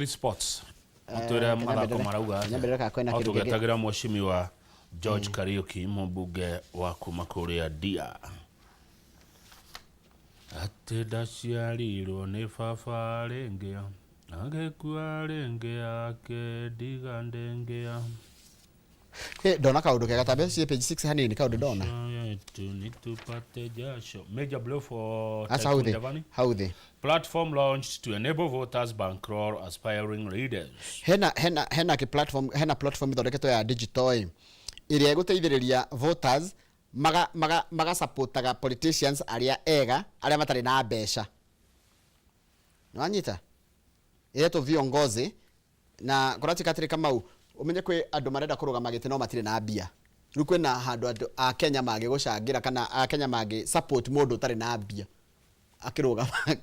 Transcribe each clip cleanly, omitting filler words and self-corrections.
Sports mũtwĩre mathako marauga atĩa? Nyambĩrĩre kana kwĩna No kĩndũ kĩngĩ. tũgetagĩra mheshimiwa George Kariuki, mũmbunge wa kuma kũrĩa Dia. Atĩ ndaciarirwo nĩ baba rĩngĩ, agĩkua rĩngĩ akĩndiga ndĩngĩa. Ndona kaũndũ kega ta mbeca ciĩ page 6 hanini kaũndũ ndona. Yetu nitupate jasho. Major blow for Aca hau Tycoon thĩ Davani. Hau thĩ. Platform launched to enable voters bankroll aspiring leaders. Hena kĩ platform, hena platform ithondeketwo ya digital ĩ ĩrĩa ĩgũteithĩrĩria voters maga supportaga politicians arĩa ega arĩa matarĩ na mbeca. Nĩwanyita? Ĩretwo Viongozi na kũratuĩka atĩrĩ, Kamau, ũmenye kwĩ andũ marenda kũrũgama gĩtĩ no matirĩ na mbia. Rĩu kwĩna handũ andũ a Kenya mangĩgũcangĩra kana a Kenya mangĩ support mũndũ ũtarĩ na mbia akĩrũgama.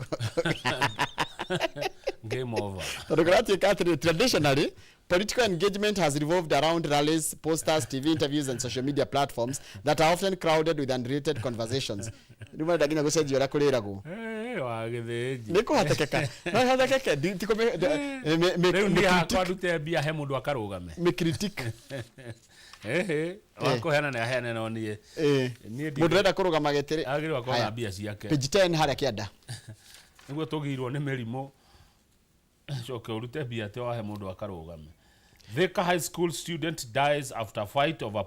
Game over. Tondũ kũratuĩka atĩrĩ, traditionally political engagement has revolved around rallies, posters, TV interviews and social media platforms that are often crowded with unrelated conversations. Rĩu marenda nginya gũcenjia ũrĩa kũrĩragwo. Eh, wa gĩthĩnji. Nĩ kũhotekeka, no ĩhotekeke. Ti Rĩu niĩ hakwa ndute mbia he mũndũ akarũgame. Mĩ critique. Ehe, wa kũheana nĩ aheane no niĩ. Niĩ Mũndũ ũrenda kũrũgama gĩtĩ rĩ. Agĩrĩirwo akorwo na Haya. mbia ciake. Page 10 harĩa kĩanda. Nĩguo tũgirwo nĩ mĩrimũ. Coke ũrute mbia atĩ wahe mũndũ akarũgame. Thika High School student dies after fight over